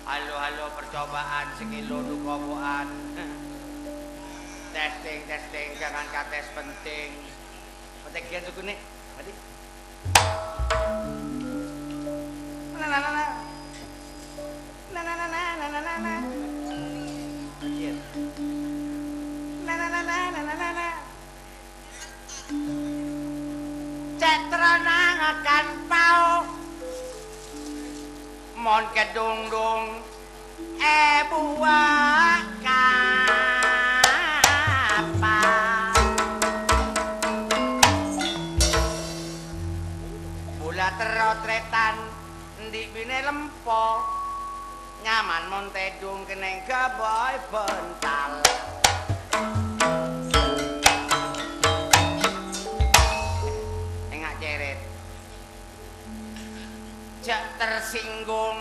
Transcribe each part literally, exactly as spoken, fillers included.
Halo, halo, percobaan sakèlo dhu kopo'an. Testing, testing, jangan kates penting. Petegian sukune, mati. Na, na, na, na. Na, na, na, na. Petegian. Na, na, na, na. Cè' terrona ngakan pao, mon kadhungdhung èbuwâ' kapa. Bulâ terro trètan, endi' binè lempo. Nyaman mon tèdhung kennèng ghâbây bhântal. Enga' cèrèt. Jhâ' tersinggung,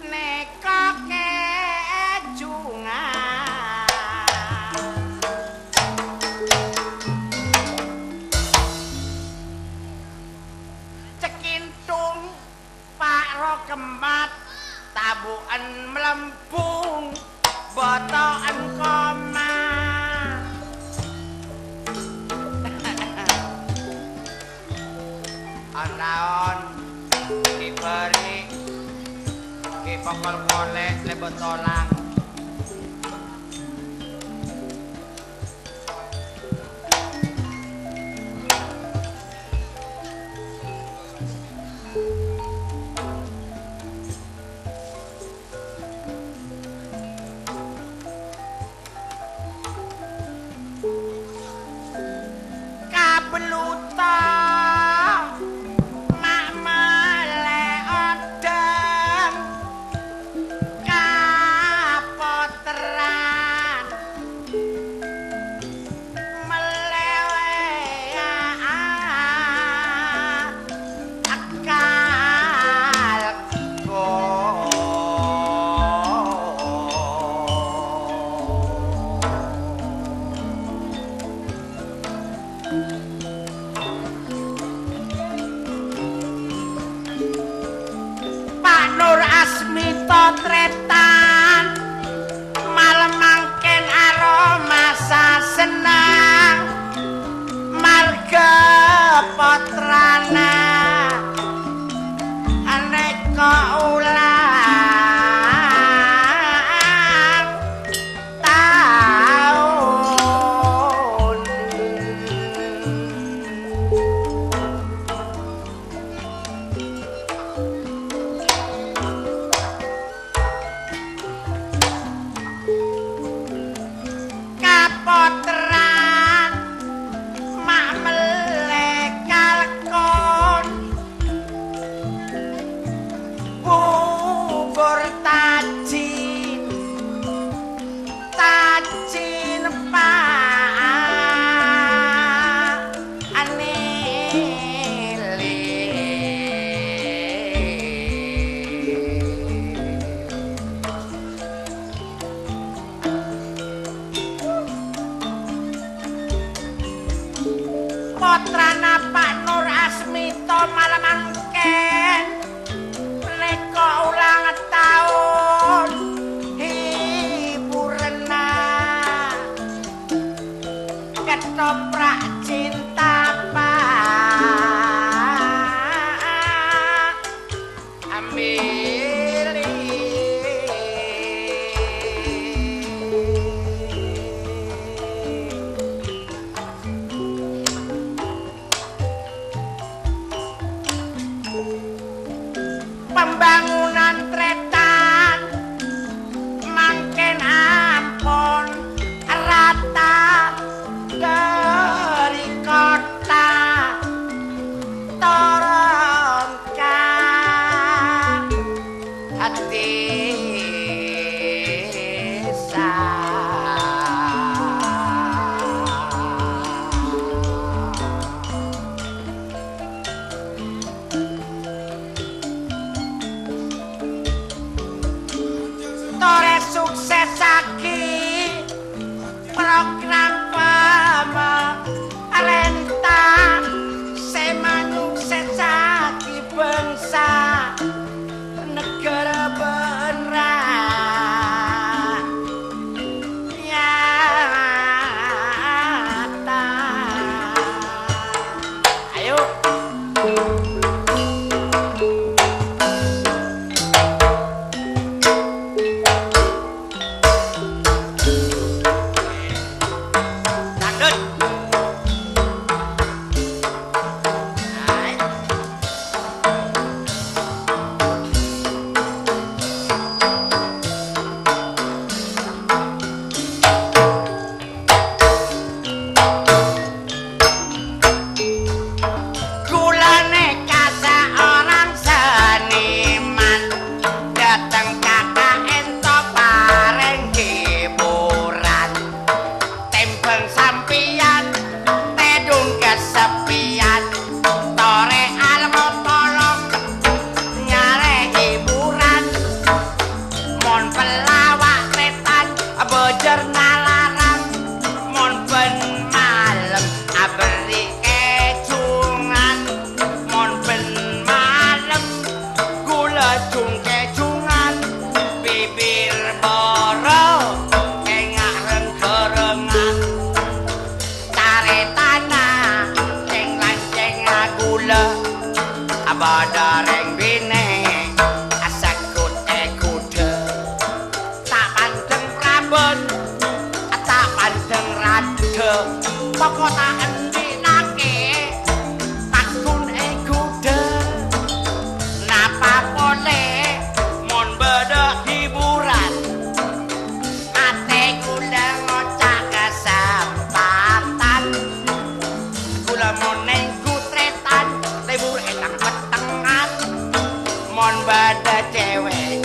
nèko kèjungan. Cèkènthong. Pa' ro kemmat, tabu'en mlembung, boto'en koma. On-taon, dibâri', dipokol polè, lèbât tolang. Kabelluta ma' mellè oddhâng ka pottrana. Mellè wèya akal ko. Pa' Nur Asmita trètan, malem mangkèn aromasa senneng, marghâ pottrana anèka ulang taon. Kapotteran ma' mellè kalkon, bubur tajin, tajin pa' anèlè. Pottrana Pa' Nur Asmita malem mangkèn, panèka ulang taon hiburanna. Ketoprak cinta pa' amili. Pembangunan tretan mangkèn ampon rata dhâri kottha toron ka dhisa. Torè suksessaghi program pamarènta sè manyuksessaghi bhângsa, naghârâ bân Kota andi' lakè, takon è ghudhâ. Napa polè mon bâdâ hiburan? Atè kaulâ ngoca' kasempadhân. Kaulâ mon nèngghu tarètan, lebur è tang-pettengngân. Mon bâdâ cèwèk,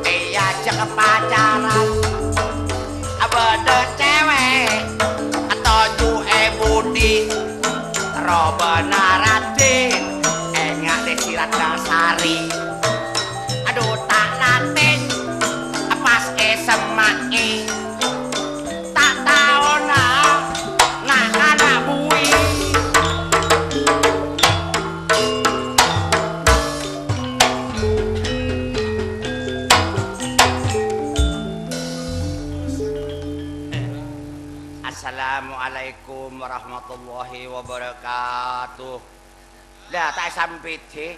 èajhâk pacaran. Bâdâ cèwèk, toju' è budi. Robâna raddhin, enga' Desi Ratnasari. Adhu, ta' latèn, pas èsemma'è. Ta' taona, na'-kana' buwi. Assalamualaikum warahmatullahi wabarakatuh. Lah, ta' èsambidhi.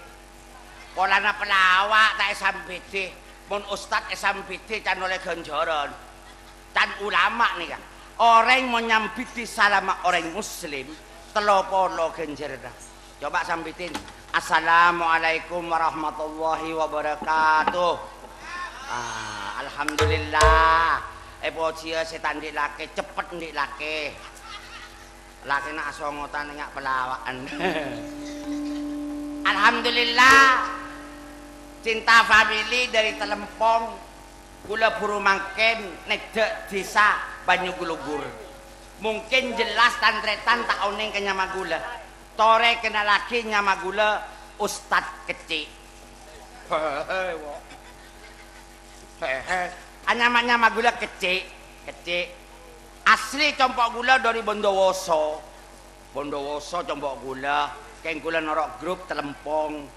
Polana pelawa' ta' èsambidhi. Mon ustad èsambidhi, can ollè ghânjhârân. Can ulama nèka. Orèng mon nyambidhi salama orèng muslim, tello polo ghânjhârânna. Coba sambidhi. Assalamualaikum warahmatullahi wabarakatuh. Ah, alhamdulillah. Èpojhiyâ sè ta' andi' lakè, ceppet andi' lakè. Lakèna asongotan enga' pelawa'an. Alhamdulillah. Cinta Family dari Telempong. Kaulâ buru mangkèn nèddhâ' dhisa Banyuglugur. Mungkin jelas tan-tarètan ta' onèng ka nyama kaulâ. Torè kennallaghi nyama kaulâ Ustad Kecci'. Hehe, wo. Hehe. Anyama-nyama kaulâ Kecci', Kecci'. Asli compo' kaulâ dâri Bondowoso. Bondowoso compo' kaulâ. Kèng kaulâ noro' grup Telempong.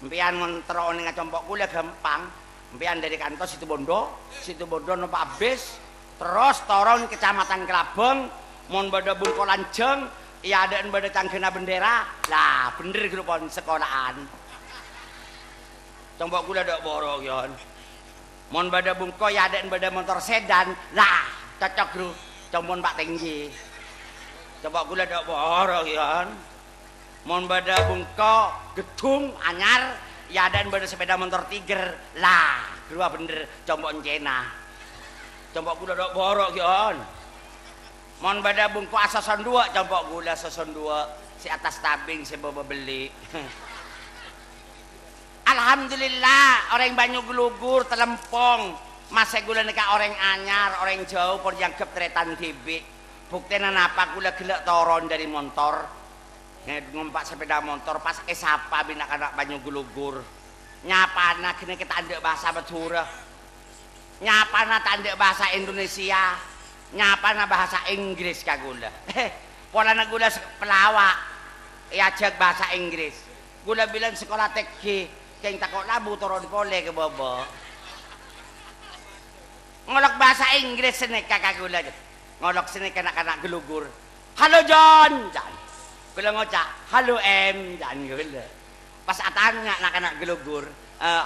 Empèyan mon terro onènga compo' kaulâ ghâmpang. Empèyan dâri kanto Situbondo, Situbondo nompa' bis, terros toron Kecamatan Kelabang, mon bâdâ bungko lanjhâng, è adâ'na bâdâ canggâna bendera, la, bhendher ghâruwa pon sekolahan. Compo' kaulâ dâ' boro, Yon. Mon bâdâ bungko, è adâ'na bâdâ montor sedan, la, cocok, Gru. Compo'na Pa' Tenggi. Compo' kaulâ dâ' boro, Yon. Mon bâdâ bungko geddhung anyar, è adâ'na bâdâ sepeda motor Tiger, la, ghâruwa bhendher, compo'na Cèna. Compo' kaulâ dâ' boro, Yon. Mon bâdâ bungko asoson duwâ', compo' kaulâ asoson duwâ', sè attas tabing, sè bâbâ bellè'. Alhamdulillah, orèng Banyuglugur, Telempong, maskè kaulâ nèka orèng anyar, orèng jhâu, pon èangghep tarètan dhibi'. Buktèna napa kaulâ ghellâ' toron dâri montor, nge-, ngompa' sepeda motor, pas èsapa bi' na'-kana' Banyuglugur. Nyapana ghânèka ta' endâ' bhâsa Madhurâ. Nyapana ta' endâ' bhâsa Indonesia, nyapana bhâsa Inggris ka kaulâ. Polana kaulâ se-, pelawa', èajhâk bhâsa Inggris. Kaulâ bilân sakola tèngghi, kèng tako' labu toron polè ka bâbâ. Ngolok bhâsa Inggris sanèka ka kaulâ. Ngolok sanèka na'-kana' Glugur. "Halo, John," ca'na. Kaulâ ngoca', "Halo, Em," ca'na kaulâ. Pas atanya na'-kana' Glugur, eh,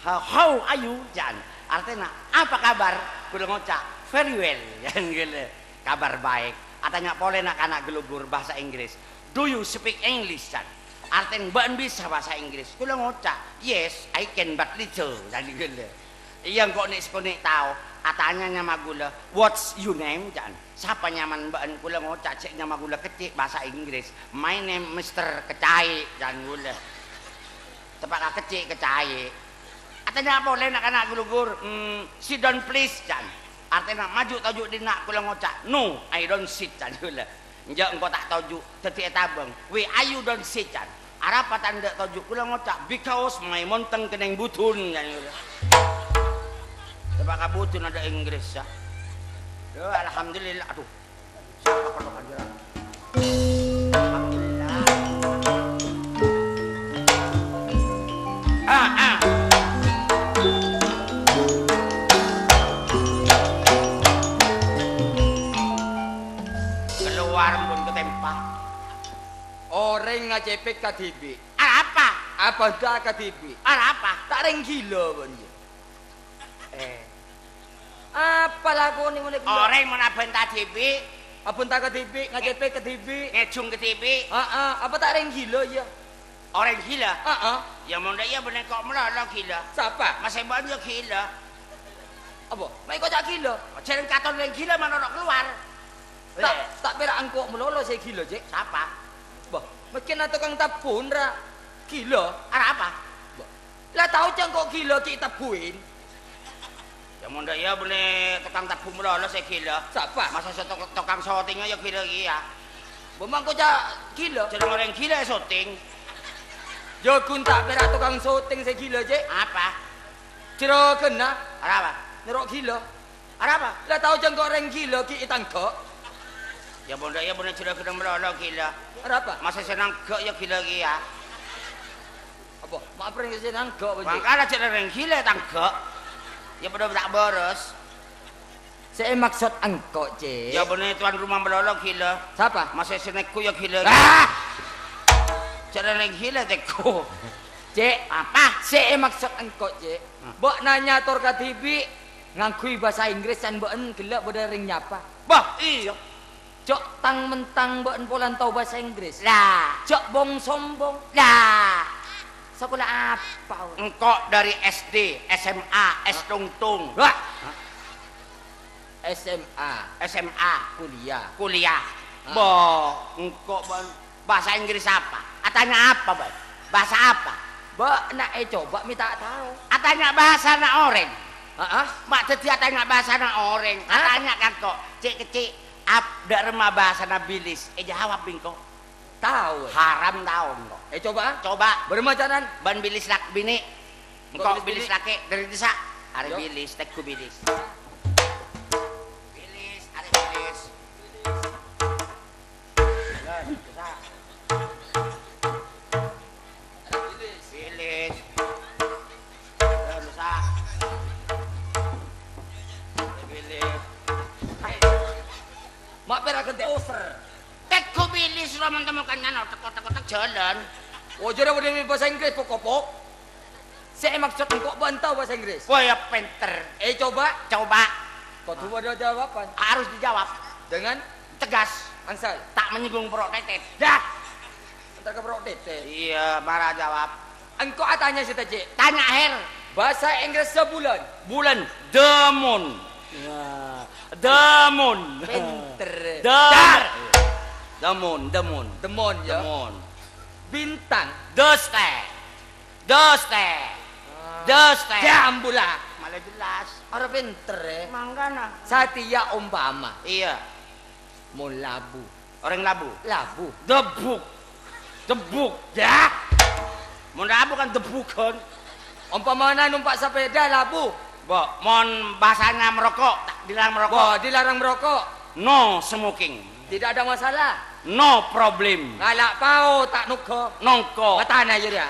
"How, how are you?" ca'na. Artèna, "Apa kabar?" Kaulâ ngoca', "Very well," ca'na kaulâ. "Kabar baik." Atanya polè na'-kana' Glugur bhâsa Inggris, "Do you speak English?" ca'na. Artèna, "Bâ'na bisa bhâsa Inggris?" Kaulâ ngoca', "Yes, I can, but little," ca'na kaulâ. Iyâ, engko' nè'-sakonè' tao. Atanya nyama kaulâ, "What's your name?" ca'na. "Sapa nyamana bâ'na?" Kaulâ ngoca' jhâ' nyama kaulâ Kecci', bhâsa Inggris. "My name Mister Kecaè'," ca'na kaulâ. Teppa' ka Kecci', Kecaè'. Atanya polè na'-kana' Glugur, "Hmm, sit down please," ca'na. Artèna, "Maju toju' dinna'," kaulâ ngoca', "No, I don't sit," ca'na kaulâ. "Enjâ', engko' ta' toju', dhâddhi ètabâng." "Why you don't sit?" ca'na. "Arapa ta' endâ' toju'?" Kaulâ ngoca', "Because my montèng kennèng budun," ca'na kaulâ. Teppa' ka budun adâ' Inggris, yâ. Yâ, alhamdulillah. Adhu. Sapa perlu kanjeng? Alhamdulillah. Ah, ah. Keluar pon katèmpa. Orèng ngacèpèk kadhibi'. Arapa? Abhânta kadhibi'. Arapa? Ta' rèng ghilâ, bân, yâ. Eh. Apa lakonè ngonè ghilâ? Orèng mon abhânta dhibi', Abhunta kadhibi', ngacèpè kadhibi'. Ngèjhung kadhibi'. Heeh, apa ta' rèng ghilâ, iyâ? Orèng ghilâ? Heeh. Yâ, mon dâ' iyâ bânnè engko' malolo ghilâ. Sapa? Masè bâ'ân yâ ghilâ. Apa? Ma' engko' ca' ghilâ? Jhâreng katon rèng ghilâ ma' noro' kalowar. Ta', ta' pèra' engko' malolo sè ghilâ, Cè'. Sapa? Bâh, mangkèn tokang tabbhuna ra ghilâ. Arapa? Bâh, la tao ca' engko' ghilâ ghi' tabbhuwin. Yâ, mon dâ' iyâ bânnè tokang tabbhu malolo sè ghilâ. Sapa? Masa sè tok-, tokang sotingnga yâ ghilâ kèya. Bâh, ma' engko' ca' ghilâ. Jhâreng orèng ghilâ soting. Yâ, ghun ta' pèra' tokang soting sè ghilâ, Cè'. Apa? Jhurâghânna. Arapa? Noro' ghilâ. Arapa? La tao ca' engko' rèng ghilâ ghi' ètangghâ'. Yâ, mon dâ' iyâ bânnè jhurâghânna malolo ghilâ. Arapa? Masa sè nangghâ' yâ ghilâ kèya. Apa? Ma' apa rèng sè nangghâ', apa, Cè'? Mangkana jhâ' rèng ghilâ tangghâ'. Yâ padâ ta' bârâs. Sè èmaksod engko', Cè'. Yâ bânnè tuan rumah malolo ghilâ. Sapa? Masa sè neggu' yâ ghilâ. Ah! Jhâ' rèng ghilâ teggu'. Cè'. Apa? Sè èmaksod engko', Cè'. Hmm. Bâ' nanya tor kadhibi', ngangghuy bhâsa Inggris can bâ'ân ghellâ' bâdâ rèng nyapa. Bâh, iyâ. Jhâ' tang-mentang bâ'ân polana tao bhâsa Inggris. La. Jhâ' bong-sombong. La. Sakola apa, wè? Engko' dâri S D, S M A, S Tung-tung. Wah. Hah? S M A. S M A. Kuliah. Kuliah. Ah. Bâh, engko' bân Bahasa Inggris apa? Atanya apa, bâi? Bahasa apa? Bâ'na ècoba mè' ta' tao. Atanya bahasana orèng. Heeh. Ma' dhâddhi atanya bahasana orèng. Hah? Atanya ka engko', "Cè', kècè', ap-, dâ' remma bahasana bilis?" Èjâwâb bi' engko'. Tao, eh. Haram tao engko'. Ècoba, ah? Coba. Bârâmma ca'nan? Bân bilis lak-, binè'. Engko' engko' bilis bilis binè'. Lakè' dâri dissa'. Arè Yo. Bilis, teggu' bilis. Bilis, arè bilis. Bilis. Bilis. Ma' pèra' ghântè over. Teggu' bilis, roman temo kanyan, otek-otek-otek jalan. Oh, jârèya bâdâ bhâsa Inggris, pok-kopok. Sè èmaksod engko' bâ'ân tao bhâsa Inggris? Wah, ya pènter. Eh, coba. Coba. Kodhu bâdâ jawaban. Harus dijawab. Dengan? Tegas. Angsal. Tak menyinggung perut tetet. Dah. Entar ka perut tetet. Iya, mara jawab. Engko' atanya sè ta', Cè'. Tanya, Her. Bhâsa Inggris sabulân. Bulân. The moon. Ya. The moon. Pènter. The Dar. The moon, the moon. The moon, ya. The moon. Bintang. The star. Doste. Ah. Doste. Jambula. Malah jelas. Ora pinter, eh. Mangkana. Satèya ompama. Iya. Mon labu. Orèng labu. Labu. Debuk. Debuk. Ya. Mon labu kan debukan. Ompamana numpak sepeda labu. Bo, mon bahasanya merokok, ta-, dilarang merokok. Bo, dilarang merokok. No smoking. Tidak ada masalah. No problem. Ngala' pao ta' nongko. Nongko. Matana jârèya.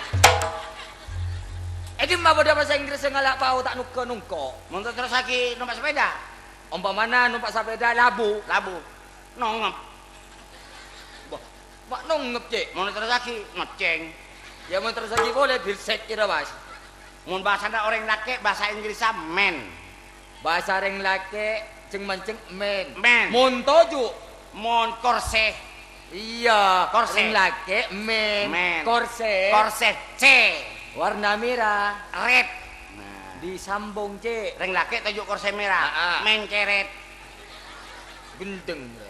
È dimma bâdâ bhâsa Inggris sè ngala' pao ta' nongko, nongko? Mon terrossaghi numpak sepeda. Ompamana numpak sepeda labu. Labu. Nongep. Bâh, ma' nongep, Cè'? Mon terrossaghi, ngeceng. Ya, mon terrossaghi polè, bilsek kèra, Mas. Mon bhâsana orèng lakè', bhâsa Inggris-a man. Bhâsa rèng lakè', jeng-manjeng man. Man. Mon toju'? Mon korsè. Iyâ, korsè. Rèng lakè', man. Man. Korsè. Korsè, C. Warna merah. Red. Nah. Disambung, Cè'. Rèng lakè' toju' korsè merah. Aa. Man cèrèt. Gendeng, ya.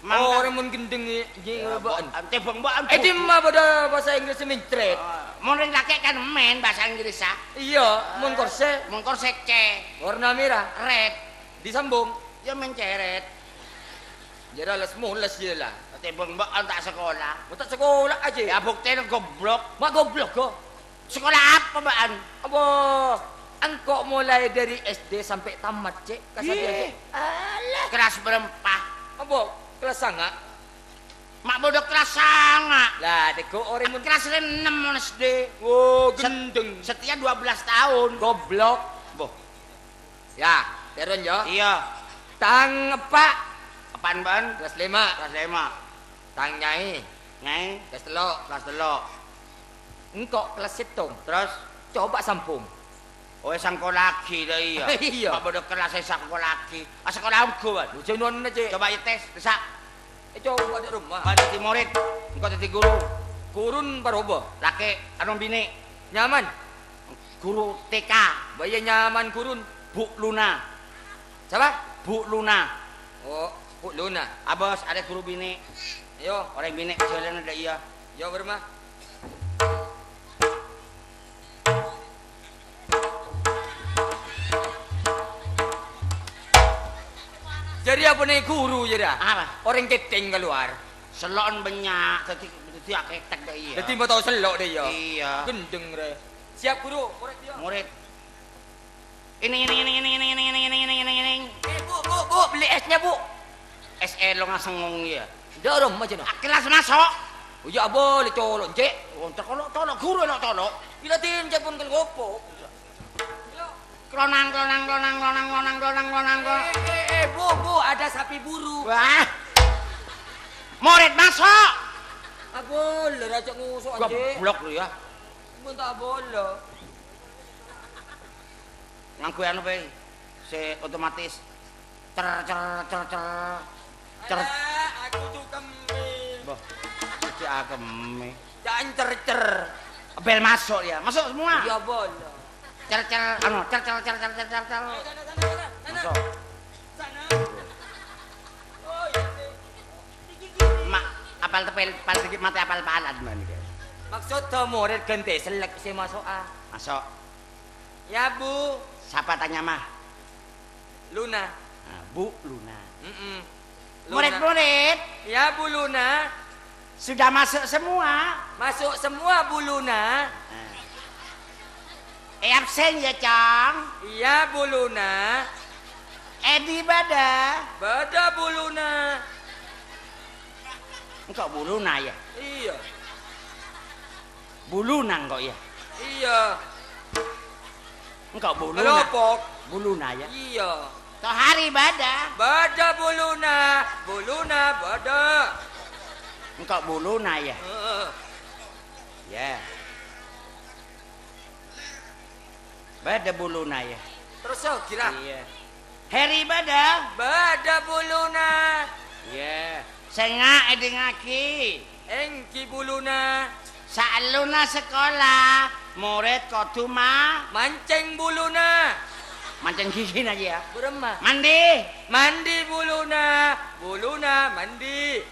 Mangga. Oh, orèng mon gendeng, ya, ya, bâ'ân. Tèbâng bâ'ân. È dimma bâdâ bhâsa Inggris mencret? Ah, mon rèng lakè' kan man bhâsa Inggris, ah. Iyâ, mon korsè? Mon korsè C. Warna merah? Red. Disambung? Ya, mencèrèt. Jârèya les-moles, ya, la. Tèbâng bâ'ân ta' sakola. Mon ta' sakola ajâ. Ya, buktèna goblok. Ma' goblok, go. Sekolah apa, bâ'ân? Apa, engko' molaè dâri S D sampè' tamat, Cè', ka satèya, Cè'? Ih, alah. Kelas berempat. Apa, kelas sanga'? Ma' bâdâ kelas sanga'. Lah, tèghu orèng mon kelas ennem mon S D. Wo, Set-, gendeng. Setia dua belas tahun. Goblok. Boh. Ya, terun, yo. Iya. Tang eppa'. Eppa'en, bâ'ân? Kelas lèma'. Kelas lèma'. Tang nyaè. Nyaè. Kelas tello'. Kelas tello'. Engko' kelas sèttong. Terus? Coba sambung. Oh, èsangkola'aghi, la iyâ. Iyâ. Kok bâdâ kellas èsangkola'aghi. Ah, sakola ongghu, Wan. Jhâ' nonna, Cè'. Coba ètes, dissa'. Eh, coba dâ' roma. Bâ' dhâddhi morèd, engko' dhâddhi ghuru. Ghurun paroba. Lakè', ano binè'. Nyaman. Ghuru T K. Bâ iyâ nyaman ghurun. Bu' Luna. Sapa? Bu' Luna. Oh, Bu' Luna. Abâs, arè ghuru binè'. Yo. Orèng binè' jhâlânna dâ' iyâ. Yo, bârâmma. Jârèya bânnè ghuru, jârèya. Apa? Orèng kèthèng kalowar. Sello'en bânnya', dhâddhi, dhâddhi akèthèk dâ' iyâ. Dhâddhi ma' tao sello' dâ' iyâ. Iyâ. Gendeng, rè. Siap, Guru. Morèd, yo. Morèd. Ini, ini, ini. Eh, Bu, Bu, Bu, beli esnya, Bu. Es elong asengong, iyâ. Dâ' roma, jâ, no. Akelas maso'. Oh, iyâ, abâli colo', Cè'. Oh, entar colo', colo', ghuru lo' colo'. Ila din, Cè', pon kal gopo. Klonang, klonang, klonang, klonang, klonang, klonang, klonang, klonang. Eh, eh, eh, Bu, Bu, ada sapi buru. Wah. Morèd maso'. Abâli, rajâ nguso', Cè'. Goblok lu, ya. Mun ta' abâli. Ngangghuy anu bhâi, sè otomatis. Cer, cer, cer, cer. Cer. Alah, aku tuh kembe. Boh, cè' akemme. Jangan cer-cer. Bel maso', ya. Maso' semua. Iya, boleh. Cer, cer, anu, cer, cer, cer, cer, cer, cer, cer. Ayo, sana, sana, sana. Maso'. Sana. Oh, iya, sih. Iki, iki. Ma', apal tepel, pal dikit mate apal palan, man, iki. Maksud to murid ganti selek sih maso', ah. Maso'. Ya, Bu. Sapa tanya, mah? Luna. Nah, Bu Luna. Mm-mm. Luna. Murid-murid. Ya, Bu Luna. Sudah masuk semua? Masuk semua, Bu Luna. Nah. Eh, absen ya, Cong? Iya, Bu Luna. Edi bâdâ? Bâdâ, Bu Luna. Engko' Bu Luna, ya? Iya. Buluna engko', ya? Iya. Engko' buluna. Kelompok. Buluna, ya? Iya. Tohari bâdâ? Bâdâ buluna. Buluna bâdâ. Engko' buluna, ya? Heeh. Ya. Bâdâ buluna, ya? Terus, yo, kira. Iya. Heri bâdâ? Bâdâ buluna. Iya. Sènga' èdingngaghi. Èngghi buluna. Saelluna sakola, morèd kodhu ma-, mancèng buluna. Mancèng ghighi, na, ya. Bârâmma? Mandi. Mandi buluna. Buluna mandi.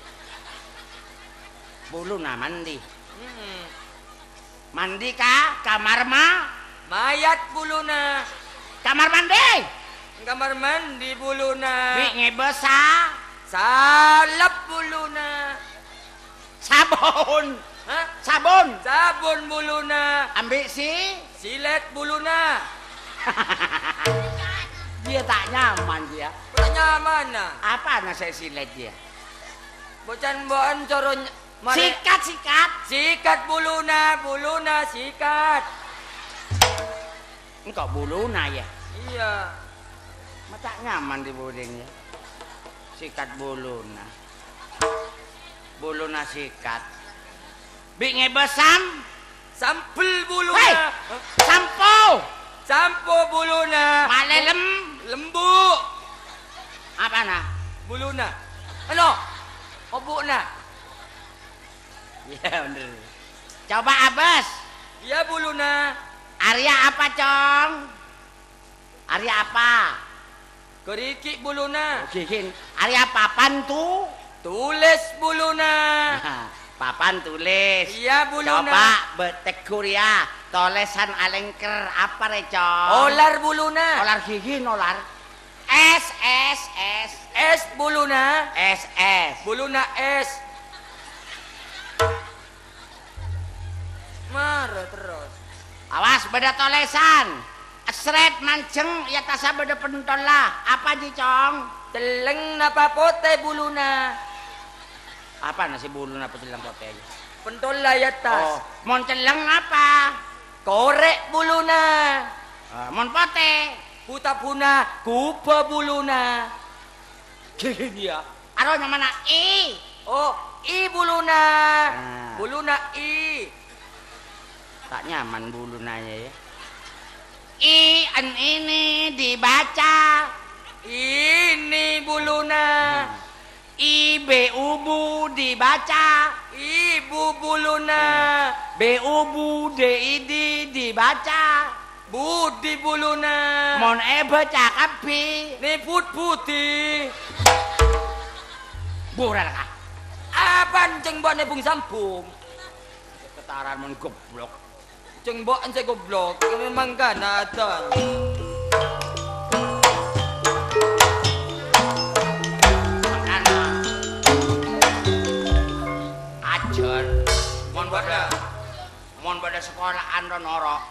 Buluna mandi. Mm-mm. Mandi ka kamar ma-, mayat buluna. Kamar mandi. Kamar mandi buluna. Bi' ngèbâ sa-, salep buluna. Sabon. Hah? Sabon. Sabon buluna. Ambi' si-, silèt buluna. Dia ta' nyaman dia. Kok ta' nyaman, nah? Apa nasa silèt dia? Bocan bo'en coro ny-, Mare-, sikat, sikat. Sikat buluna, buluna sikat. Engko' buluna, ya? Iya. Ma' ta' nyaman dibuding, ya. Sikat buluna. Buluna sikat. Bi' ngèbâ sam-, sambel buluna. Hei! Sampo! Sampo buluna. Malè lem-, lembu. Apana? Buluna. Anu, obu'na. Iya, bener. Coba abâs. Iya, buluna. Arèya apa, Cong? Arèya apa? Ghâriki' buluna. Oh, ghighin. Arèya papan tu-, tulès buluna. Papan tulès. Iya, buluna. Coba bâ-, tegghur, ya. Tolèsan alèngker apa rè, Cong? Olar buluna. Olar ghighin, olar. Es, es, es. Es buluna. Es, es. Buluna es. Mara terros. Awas, bâdâ tolèsan. Èsrèt manjheng, è attassa bâdâ pentolla. Apa jiyâ, Cong? Celleng napa potè buluna? Apa nasi buluna apa celleng potè? Pentolla è attas. Oh, mon celleng apa? Korè' buluna. Ah, mon potè? Buta-buna, kubâ buluna. Ghighin, ya. Aro nyamana I. Oh, I buluna. Nah. Buluna I. Ta' nyaman buluna, ya, ya. I, en, ini dibaca. Ini buluna. I, be, ubu dibaca. Ibu buluna. Be, ubu, de, idi dibaca. Budi buluna. Mon èbâca kabbhi. Ni bud-budi. Burar ka. Apa ceng bâ'na bung-sambung? Ketaran mon goblok. Ceng bâ'na sè goblok, kami mangkana adân. Mangkana. Ajhâr. Mon bâdâ, mon bâdâ sekola'an ro noro'.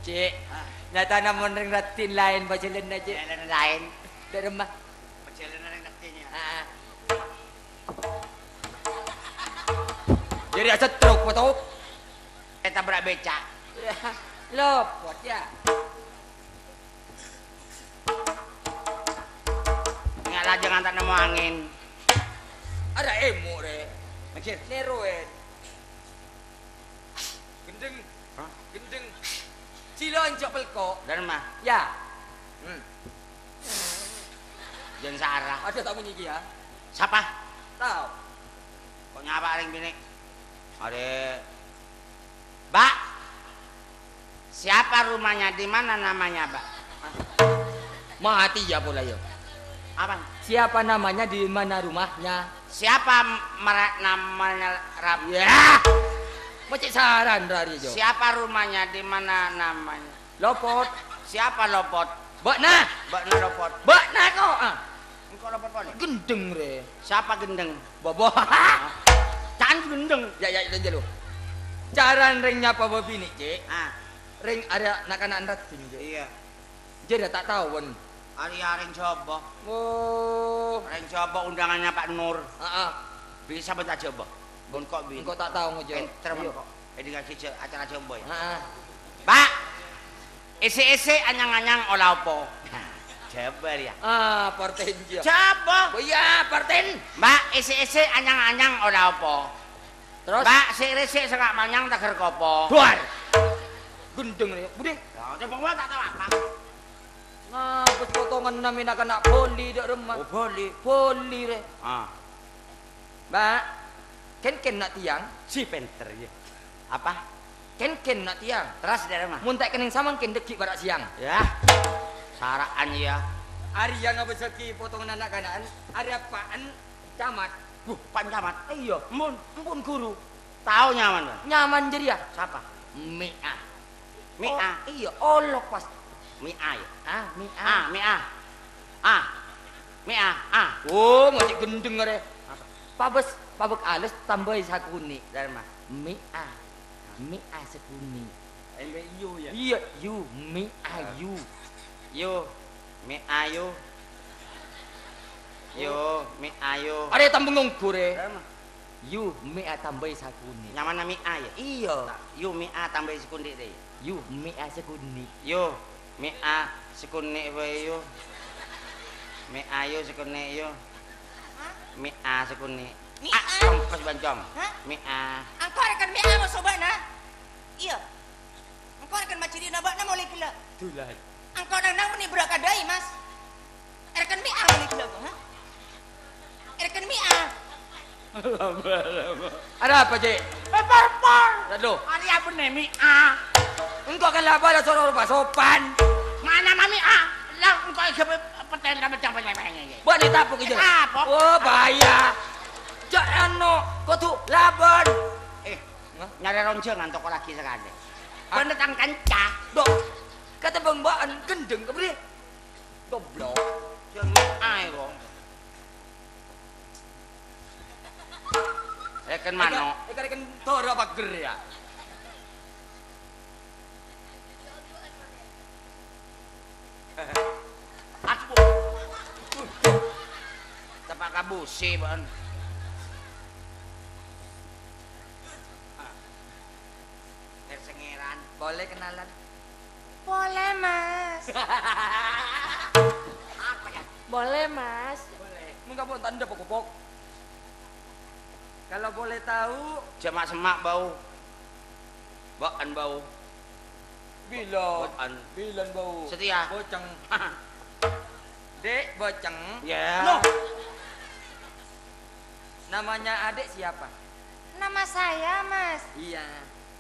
Cè', nyatana mon rèng raddhin laèn pajhâlânna, Cè'. Jhâlân laèn. Dâ' remma. Pajhâlânna rèng raddhin, yâ. Heeh. Jadi aja truk, foto. Ètabrak beca'. Lopot, yâ. Nga' lajângan ta' nemmo angèn. Ada emo, Rè. Mikir. Neroen. Gendeng. Hah? Gendeng. Sila enjak pelko. Dâ' remma. Yâ. Hmm. Jân sara. Ada tamu niki ya? Sapa? Tao. Kok nyapa rèng binè'? Arè. Mbak, siapa rumahnya? Di mana namanya, Mbak? Mati ya pula ya. Apa? Siapa namanya, di mana rumahnya? Siapa mera-, namanya Rab-, ya! Mecek saran rari jo. Siapa rumahnya, di mana namanya? Lopot. Siapa Lopot? Ba'na. Ba'na Lopot. Ba'na ko, ah. Engko' Lopot polè. Gendeng, Rè. Siapa gendeng? Bobo. Ca'an gendeng. Ya, ya, ya, jalo. Caran rèng nyapa bâbinè', Cè'. Ah. Rèng arè na'-kana'an raddhin, Cè'. Iya. Jârèya ta' taon. Arèya rèng Jhâbâ. Oh. Rèng Jhâbâ undangannya Pak Nur. Heeh. Bisa bânta Jhâbâ. Bun kok bi. Engko' ta' taon, Jhâ. Pènter mon kok. Èdingngaghi jhâ-, acara Jhâbâ ya. Heeh. Pak, èsè-èsè anyang-anyang ola apa? Jhâbâ rèya. Ah, parten jiyâ. Jhâbâ. Oh iya, parten. Mbak, èsè-èsè anyang-anyang ola apa? Terus? Mbak, sè' rèsè' sè nga' manyang taghâr kopo. Duar. Gendeng rè, budhi. Ya, coba gua tak tahu apa. Ngabâs potonganna mèna kana' boli dâ' remma. Oh, boli. Boli, rè. Ah. Mbak, kèn-kèn na' tèyang. Si pènter, ya. Apa? Kèn-kèn na' tèyang. Terros, dâ' remma? Mon ta' kennèng samangkèn dâggi' para' sèyang. Ya. Sara'an, ya. Arèya ngabâssaghi potonganna na'-kana'an, arèya pa'en camat. Buh, pa'en camat? Iyâ. Mon? Ampon, Ghuru. Tao nyaman, Bang? Nyaman jârèya. Sapa? Mè'a. Mè'a. Oh, iyâ, olok pas. Mè'a, ya? Ah, mè'a. Ah, mè'a. Ah. Mè'a. Ah. Oh, mesti gendeng arè. Apa? Pabes, pabek alus tambâi sakonè'. Dâ' remma? Mè'a. Mè'a sakonè'. Embè' yu, ya? Iyâ, yu, mè'a, yu. Yu, mè'a, yu. Yu, mè'a, yu. Arè tambâ ngongghur, è. Dâ' remma? Yu, mè'a tambâi sakonè'. Nyamana mè'a, ya? Iyâ. Ta-, yu, mè'a tambâi sakonè', rè. Yu, mè'a sakonè'. Yu, mè'a sakonè' bhâi, yu. Mè'a, yu, sakonè', yu. Hah? Mè'a sakonè'. Mè'a? Ah, kempes, Bancong. Hah? Mè'a. Engko' rèken mè'a moso bâ'na? Iyâ. Engko' rèken majhâdhi'na bâ'na molè ghellâ'. Dulai. Engko' nang-nang mènè berrâ' kadâi, Mas. Rèken mè'a molè ghellâ', ha? Rèken mè'a. Lama, lama. Ada apa, Cè'? Eh, por, por. Aduh. Arèya bânnè mè'a. Engko' kan la bâlâ soro rupa sopan. Mana ma mè'a? Lah, engko' èghâbây pètèn ka mèjjhâng pènyèmènyè. Bâ'na tapok ijâ. Tapok? Oh, bahaya. Jâ' ano, kodhu labân. Eh, Hah? Nyarè ronjhângan toko lagi sakalè. Ah. Bâ'na tang kanca. Dok, katembhâng bâ'en gendeng kabbhi. Goblok. Jâng aè kok. Èken mano'. Èka-, èka-, èken dârâ pager ya. Aduh. Tepak kabusè, bân. Ner sengeran. Boleh kenalan? Boleh, Mas. Apa ya? Boleh, Mas. Boleh. Mengko pon tanda pokok-pokok. Kalau boleh tahu, jhâ' ma'-semma' bâu. Bâ'ân bâu. Bilân. Bâ'ân. Bilân bâu. Setia. Boceng. Dek, boceng. Ya. Loh. Namanya adik siapa? Nama saya, Mas. Iya.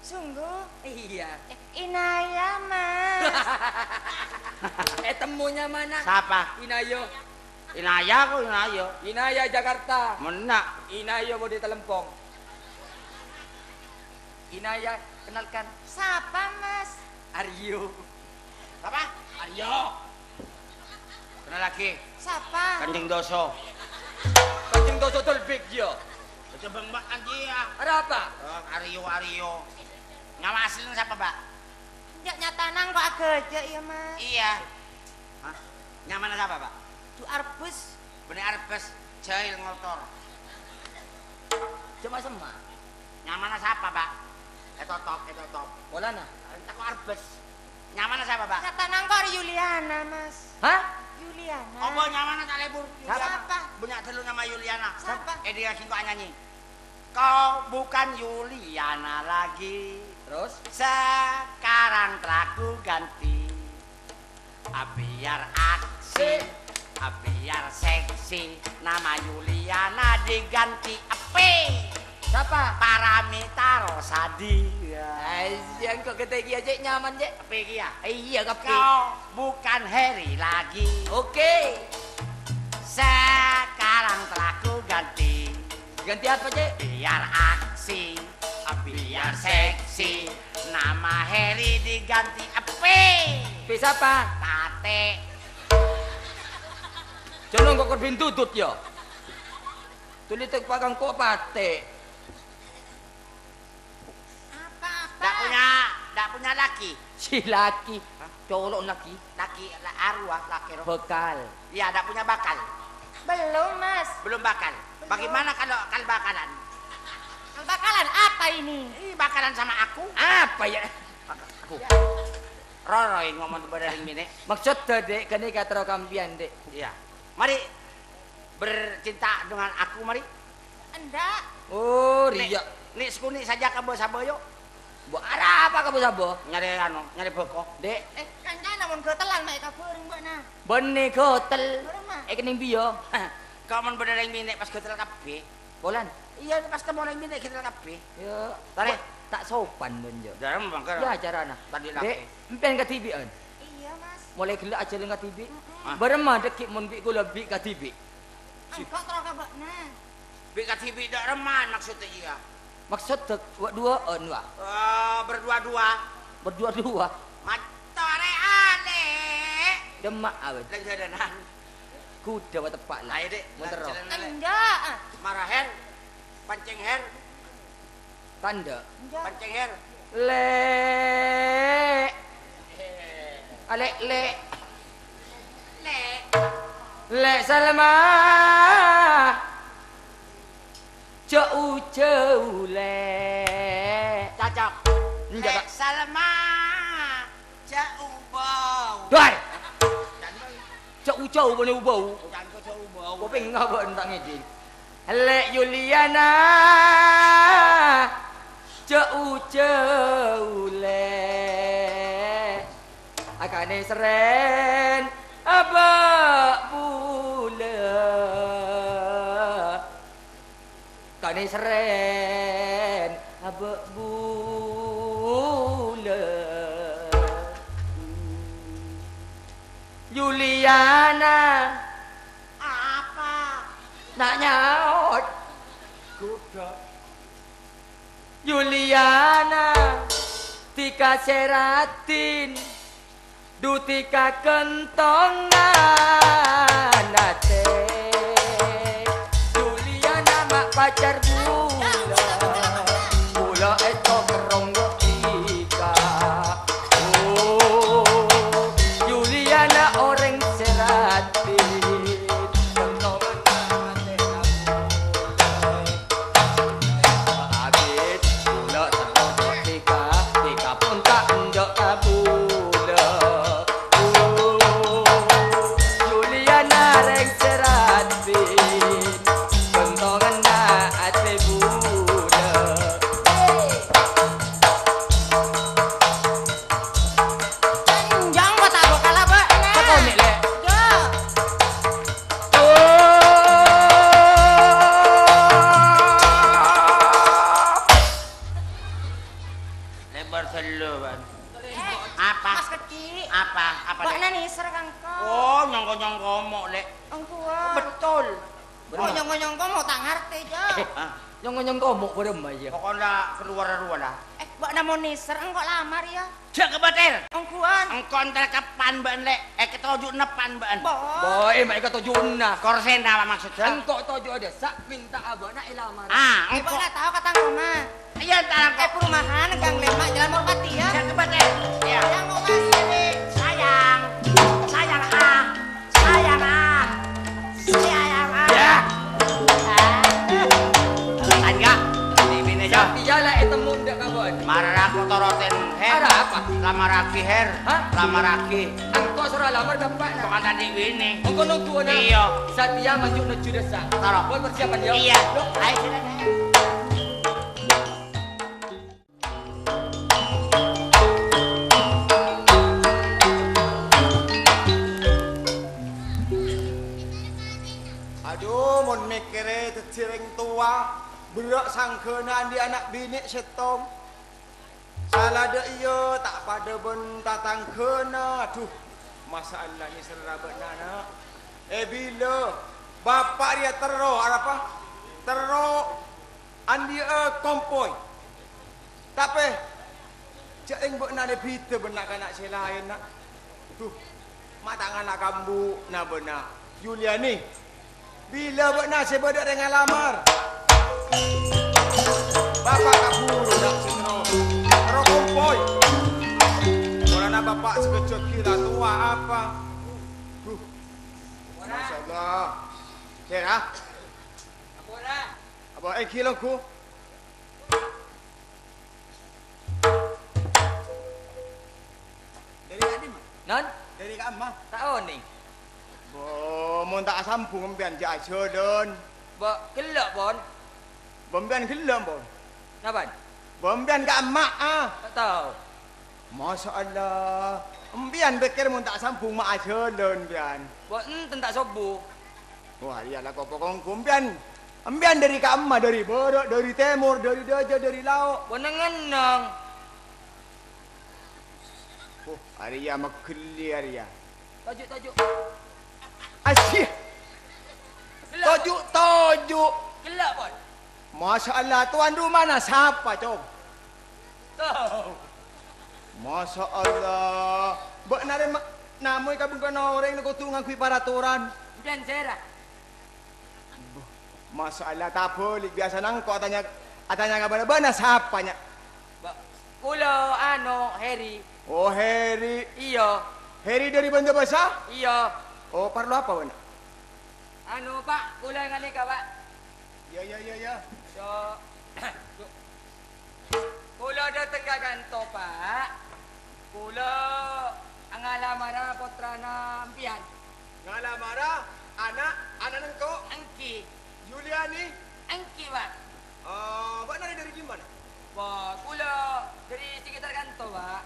Sungguh? Iya. Eh, Inaya, Mas. Eh, temunya mana? Siapa? Inayo. Inaya kok Inayo. Inaya Jakarta. Mena'. Inayo Bodi Telempong. Inaya, kenalkan. Siapa, Mas? Aryo. Siapa? Aryo. Kenal lagi. Siapa? Kanjeng Doso. Kanjeng Doso Dolbik, ya. Coba Mbak Anjia. Ada apa? Oh, Aryo, Aryo. Nama aslinya siapa, Mbak? Enjâ' nyatana engko' aghâjâ', ya, Mas. Iya. Hah? Nyamana sapa, Pak? Du Arbus. Bânnè Arbus, jahil ngotor. Coma semma'. Nyamana sapa, Pak? Etotop, etotop. Polana? Tako' Arbus. Nyamana sapa, Pak? Nyatana engko' Yuliana, Mas. Hah? Yuliana. Apa nyamana ta' lebur? Sapa? Sapa? Bânnya' tello' nyama Yuliana. Sapa? Eh, dia sing kok nyanyi. Kau bukan Yuliana lagi. Terus? Sekarang telah ku ganti. Ah, biar aksi, ah, biar seksi. Nama Yuliana diganti Epi. Siapa? Paramitha Rosadi. Ya. Aiyâ, engko' ghântè kèya, Cek, nyaman, Cek. Epi kèya. Iya, Epi. Kau bukan Heri lagi. Oke. Sekarang telah ku ganti. Ganti apa, Cek? Biar aksi, biar seksi. Nama Heri diganti Epi. Epi sapa? Patè. Jâ' lo' engko' kor bintutut, ya. Tuli tek pakang ko' patè. Apa, apa? Ndak punya, ndak punya laki. Si laki. Hah? Colo' laki. Laki, la-, arwah laki, roh. Bekal. Iya, ndak punya bakal. Belum, Mas. Belum bakal. Belum. Bagaimana kalau kal-bakalan? Kal-bakalan apa ini? Ih, bakalan sama aku. Apa ya? Aku. Ya. Roro yang ngomong bâdâ rèng binè'. Maksud, Dek, kene ka terro kampiyan, Dek. Iya. Mari bercinta dengan aku, mari. Endak. Oh, Nek, riya. Nek sekuni saja ka bâ-sabâ, yuk. Mbok arapa ka bâ-sabâ? Nyari anu, nyari beko. Dek. Eh, kancana mon gatelan ma' kabhâreng, Mbak, nah. Bânnè gatel. Bareng, Ma'. Eh, kening biyo. Ka mon bâdâ rèng binè' pas gatel kabbhi. Polan. Iya, pas temo rèng binè' gatel kabbhi. Ya, Tare. Mbok ta' sopan, Don, yo. Dalam bangkar. Ya, carana. Tadi Dek, laki. Empèyan kadhibi'ân. Iya, Mas. Molaè ghellâ' ajhâlân kadhibi'. Mm-mm. Ah. Bârâmma dhâggi' mon bi' kaulâ bi' kadhibi'? Engko' terro ka bâ'na. Bi' kadhibi' dâ' remman maksodda iyâ. Maksodda wa-, duwâ'ân, wa? Eh, berdua-dua. Berdua-dua? Matorè alè'. Demma, awet. Lèng jhâlânan. Kuda wa teppa' la. Ayo, Dek. Mun terro. Jhâlânan, Lè'. Enjâ'. Mara, Her. Pancèng, Her. Tandhâ. Enjâ'. Pancèng, Her. Lè'. Alè', Lè'. Lè'. Lè' Salma. Jhâ' u-jhâ' u, Lè'. Cocok. Enjâ', Lè' Pak. Salma. Jhâ' u-bâu. Doi. Jhâ'-ujhâ' bânnè u-bâu. Jhâ' u-bâu. Kopèngnga bâ'na ta' ngèdhing. Lè' Yuliana, jhâ'-ujhâ' lè'. Akanè sèrèn abâ' bulâ. Kanè sèrèn abâ' bulâ. Yuliana. Apa? Na' nyaot. Ghudhâ. Yuliana, dhika sè raddhin. Dhu dhika kentongan atè. Yuliana ma' pacar bulâ. Bulâ ètokerrong dhika. Oh, Yuliana orèng sè raddhin. Kentongan atè bulâ. Abit, bulâ terro dhika, dhika pon ta' enjâ' ka bulâ. Yuliana rèng sè raddhin, kentonganna atè bulâ. Nomor tello', Bân. Eh, apa? Mas Kecil. Apa? Apa, Dek? Bâ'na nèser ka engko'. Oh, nyongko-nyongko mo', Lè'. Engko'. Betul. Oh, nyongko-nyongko mo' ta' ngartè, Jo. Eh, ah. Nyongko-nyongko mo' bârâmma, iyâ? Pokokna keluar rowa la. Eh, bâ'na mon nèser, engko' lamar, yâ. Jhâ' kabâtèr. Engko'an. Engko' entar ka pan bâ'na, Lè'. Eh, katoju'na pan bâ'na. Bo. Bo, eh, ma' èkatoju'na. Korsèna apa maksudnya? Engko' toju' adhâsa, mènta'a bâ'na èlamar. Ah, eh, engko'. Bâ'na tao ka tang roma. Iyâ, entar engko'. Eh, perumahan, gang lèma', Jalan Merpati, yâ. Jhâ' kabâtèr. Iyâ. Sayang, Mas. Sayang. Sayang, ah. Sayang, ah. Sayang, ah. Yâ. Alasan, Kak? Di bini, Jo. Satèya la ètemmo dâ' kabân. Mara aku torotin, Her. Ada apa? Lamarraghi, Her. Hah? Lamarraghi. Engko' soro lamar bapa'na. Kok ada di bini? Engko' nunggu, ana. Iyâ. Satèya maju nuju dâsa. Toro. Buat persiapan, yâ. Iyâ. Yuk. Ayo, sini. Adhu, mon mèkkèrè dhâddhi rèng towa, berrâ' sangghâna andi' ana' binè' sèttong. Sala dâ' iyâ ta' padâ bân tatangghâna. Adhu, masaallah nèserra bâ'na, na'. È bilâ bapa' rèya terro arapa? Terro andi'â kompoy. Tapè, jhâ' rèng bâ'na lè bhidhâ bân na'-kana' sè laèn, na'. Adhu, ma' ta' ngala' ka embu'na bâ'na, Yuliani. Bilâ bâ'na sè bâdâ rèng ngalamar? Bapa' kabhuru, na', sè terro, terro kompoy. Polana bapa' sakejjhâ' ghi' la towa apa? Adhu. Masyaallah. Sèra? Apa, èngghi, longghu. Dâri ka'dimma? Non? Dâri ka'emma? Ta' onèng. Bo, mon ta' asambhung empèyan jhâ' ajhâlân. Bo, ghellâ', Pon. Bo, empèyan ghellâ', Pon. Napa'an? Bo, empèyan ka'emma, ah. Ta' tao. Masyaallah. Empèyan pèkkèr mon ta' asambhung ma' ajhâlân, empèyan. Bo, enten ta' sobbhu. Wah, iyâ la, kopo kongko, empèyan. Empèyan dâri ka'emma, dâri bârâ', dâri tèmor, dâri dâjâ, dâri lao'. Bo, neng-enneng. Oh, arèya mèghellè arèya. Toju', toju'. Asyik. Ghellâ'. Toju', toju'. Ghellâ', Pon. Masyaallah, tuan rumana sapa, Cong? Tao. Masyaallah. Bâ'na rè ma-, namong è kabengkona orèng kodhu ngangghuy paraturan. Empèyan sèra? Masyaallah, tabâli'. Biyasana engko' atanya, atanya ka bâ'na, "Bâ'na sapa, nya'?" Ba-, kaulâ, anu, Heri. Oh, Heri. Iyâ. Heri dâri Banda Basa? Iyâ. Oh, parlo apa bâ'na? Anu, Pak, kaulâ nganèka, Pak. Iyâ, iyâ, iyâ, iyâ. So, Kaulâ dâteng ka kanto, Pak. Kaulâ ngalamara pottrana empèyan. Ngalamara ana', ana'na engko'? Èngghi. Yuliani? Èngghi, Pak. Eh, bâ'na rè dâri dimma? Wah, kaulâ dâri sekitar kanto, Pak.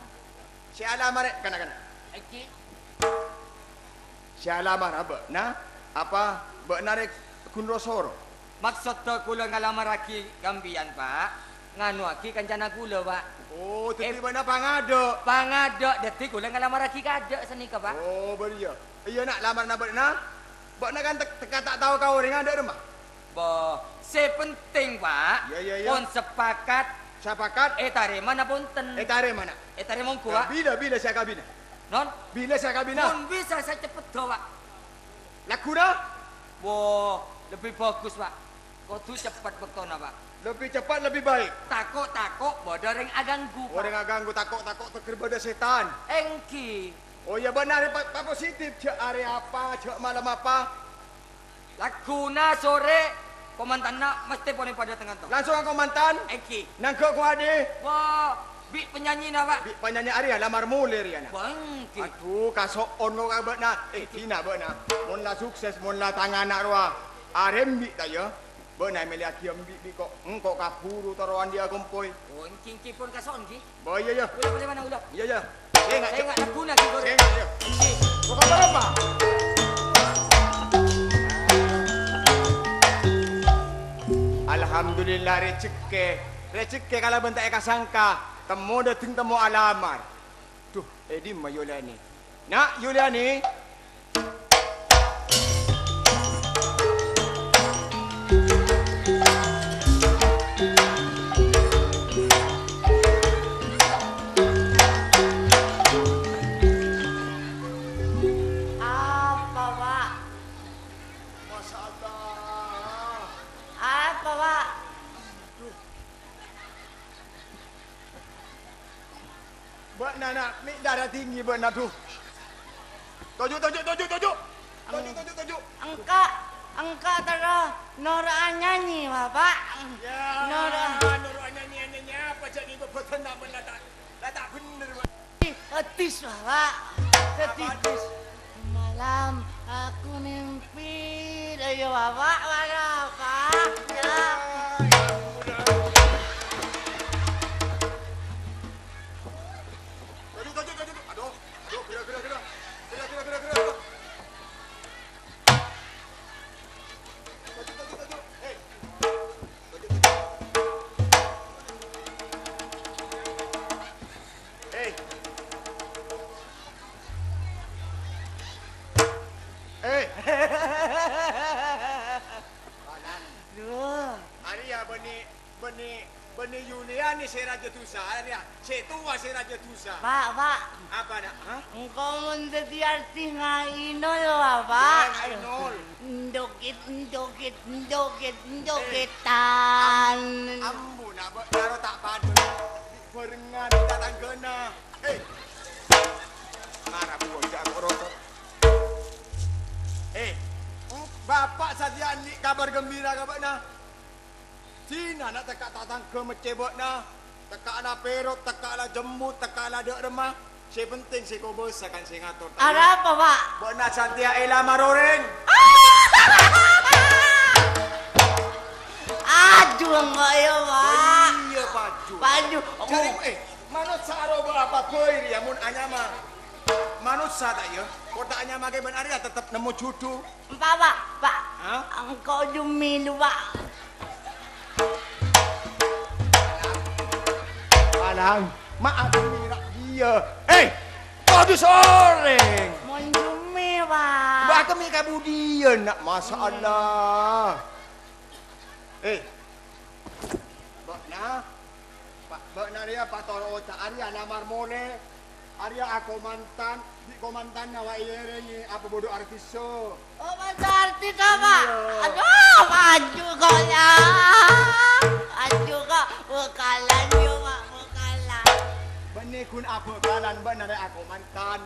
Sè alamara, kana'-kana'. Èngghi. Sè alamara bâ'na, apa bâ'na rè ghun ro-soro? Maksoddhâ kaulâ ngalamarraghi ka empèyan, Pak. Nganuwaghi kancana kaulâ, Pak. Oh, dhâddhi Eh, bâ'na pangadâ'? Pangadâ', dhâddhi kaulâ ngalamarraghi kaadâ' sanèka, Pak. Oh, bâriyâ. Iyâ, na', lamarana bâ'na. Bâ'na kan tek-, tekka ta' tao ka orèngnga dâ' remma? Bo, sè penting, Pak, Iyâ, iyâ, iyâ. Pon sepakat. Sepakat? Ètarèma napa bhunten? Ètarèma, na'. Ètarèma ongghu, Pak. Bilâ, bilâ sè akabina? Non? Bilâ sè akabina? Mon bisa saceppetta, Pak. Lagghuna? Wo, lebbi bhâghus, Pak. Kodhu ceppet bâktona, Pak. Lebbi ceppet, lebbi baik. Tako'-tako' bâdâ rèng aghânggu, Pak. Orèng aghânggu, tako'-tako' tegghâr bâdâ sètan. Èngghi. Oh iyâ, bâ'na arè pa-, papositif, jhâ' arè apa, jhâ' malem apa. Lagghuna sorè, komantanna mestè ponèng padâ teng kanto. Langsung ka komantan? Èngghi. Nangghâ' kowadè? Wah, bi' panyanyina, Pak. Bi' panyanyina arèya lamar molè rèya, na'. Wah, èngghi. Adhu, kaso'on ko' ka bâ'na. Eh, dina bâ'na. Mon la sukses, mon la tang ana' rowa. Arembi' ta' iyâ? Bâ'na èmèlèyaghi embi' bi' ko', engko' kabhuru torowan dhi' akompoy. Oh, èngghi, èngghi pon kaso'on, èngghi. Oh, iyâ, iyâ. Ulâ, polè mana, ulâ? Iyâ, iyâ. Sènga', Sènga', Cuk. Lagghuna, Cuk, goreng. Sènga', iyâ. Èngghi. Pokok apa? Alhamdulillah, rejhekkè. Rejhekkè kalabân ta' èkasangka. Temmo dâteng temmo alamar. Dhu, è dimma Yuliani? Na', Yuliani. Apa, Pak? Masya Allah. Apa, Pak? Bâ'na, na', mè' darah tinggi bâ'na, dhu. Toju', toju', toju', toju'. Toju', toju', toju'. Engka', engka' terro noro'a nyanyi, Bapak. Ya, noro'a nyanyi, nyanyi apa jhâ' ngibâ bhâdhân ta' bân la ta', la ta' bhender, Pak. Hadis, Bapak. Hadis. Apa hadis? Semalam aku mimpi, ayo, Bapak, mana, Pak? Ya. Toju', toju', toju', toju'. Aduh, aduh, gerak, gerak, gerak. Gerak, gerak, gerak, gerak. Toju', toju', toju'. Hei. Toju', toju'. Hei. Hei. Duh. Arèya bânnè, bânnè, bânnè Yuliani sè rajâ dusa, arèya sè towa sè rajâ dusa. Pak, Pak. Apa, na'? Hah? Engko' mon dhâddhi artèna Ainul, Pak. Ainul. Ndogit, ndogit, ndogit, ndogitan. Am-, ambu, na', bâ-, karo ta' padâ. Bhârengngan tatangghâna. Hei. Mara buwâ jhâ' kok roto. Eh, Bapa' sadhâjâ andi' kabhâr ghembhira ka bâ'na. Dinana tekka' tatangghâ meccè bâ'na, tekka' la pèrot, tekka' la jembut, tekka' la dâ' remma. Sè penting sè kobâsa kan sè ngator. Arapa, Pak? Bâ'na sadhâjâ èlamar orèng. Aju engko' ya, Pak. Iyâ, paju. Paju. Jhâ' rèng, eh, manossa aroba apa bhâi rèya mon anyama? Manossa ta' iyâ? Ko' ta' anyama kèbân arèya tettep nemmo jhudhu. Empa', Pak, Pak. Hah? Engko' jummi lu, Pak. Alang, ma' jummi ra' iyâ. Eh, kodhu sorèng. Mon jummi, Pak. Bâ' kemmè kabudiyân, na', masya Allah. Eh, bâ'na, pa-, bâ'na rèya patoro' oca' arèya lamar molè. Arèya akomantan, bi' komantanna wa èyèrèngè apa bâdâ artissa. Oh, bâdâ artissa, Pak? Iyâ. Aduh, maju kok, ya. Maju kok. Bhâkalan, yo, Pak, bhâkalan. Bânnè ghun abhâkalan, bâ'na rè akomantan.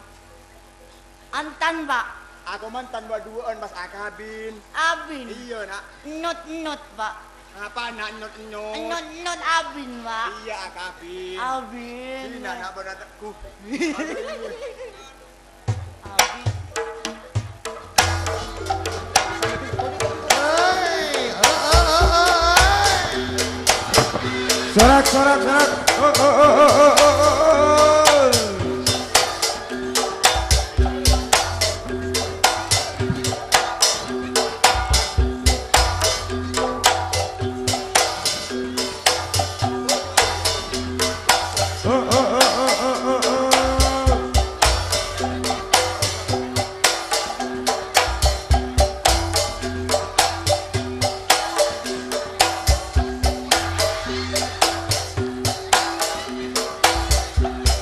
Antan, Pak. Akomantan wa duwâ'ân pas akabin. Abin? Iyâ, na'. Ennot-ennot, Pak. Apa, na', ennot-ennot? Ennot-ennot abin, Pak. Iyâ, akabin. Abin. Sina, na', bâdâ tegghu. Abin. Sorak, sorak, sorak. Oh, oh, oh.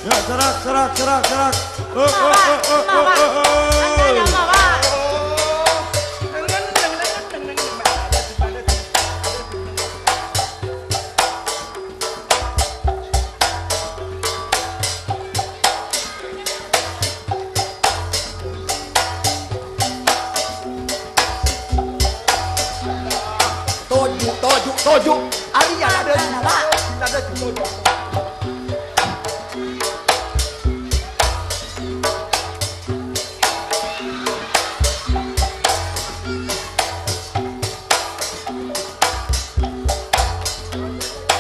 Ya, serak, serak, serak, serak. Oh, oh, oh, oh, oh, oh, oh. Toju', toju', toju'. Arèya la dâju. La dâju, toju'.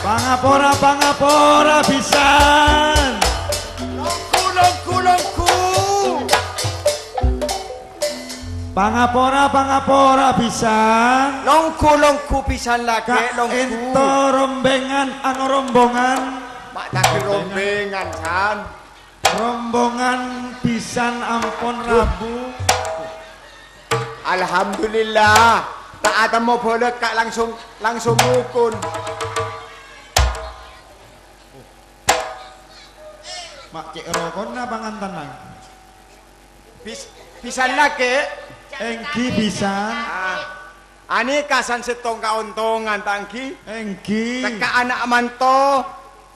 Pangapora, pangapora bhisan. Longghu, longghu, longghu. Pangapora, pangapora bhisan. Longghu, longghu bhisan laghi', longghu. Ka'ento rombèngan angorombongan. Ma' takdir Rombongan, San. Rombongan bhisan ampon rabu. Alhamdulillah, ta' atemmo bâlâkka' langsung, langsung rokon. Ma' cè' rokonna pangantanna. Bis-, bhisan lakè'? Èngghi bhisan. Ah. Anèka san sèttong kaontongan, ta' èngghi? Èngghi. Tekka ana' manto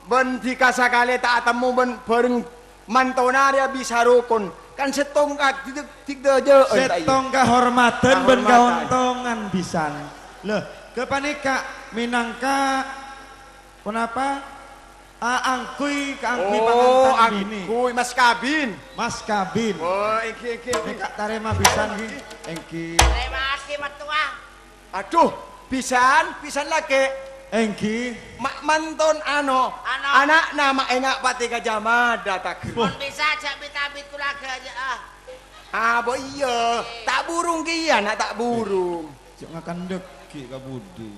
bân dhika sakalè ta' atemmo bân bhâreng mantona rèya bisa rokon. Kan sèttong ka-, di-, di-, dâjâ'ân, ta' iyâ? Sèttong kahormadhân bân Kahormadhân. Kaontongan bhisan. Lho, ghâpanèka mènangka ponapa? A, angghuy, kaangghuy Oh, pangantan binè. Angghuy, mas kabin. Mas kabin. Oh, èngghi, èngghi, èngghi. Nèka tarèma bhisan, ghi. Èngghi. Tarèma'aghi, mattowa. Adhu, bhisan, bhisan lakè'. Èngghi. Ma' manton ano, Ano. Ana'na ma' enga' patè ka jhâ' madâ, ta' ghellâ'. Mon bisa, jhâ' bit-abit kula ghâjâ'â. Ah, bo iyâ. Ta' burung kèya, na' ta' burung. Jhâ' ngakan dhâggi' ka budi.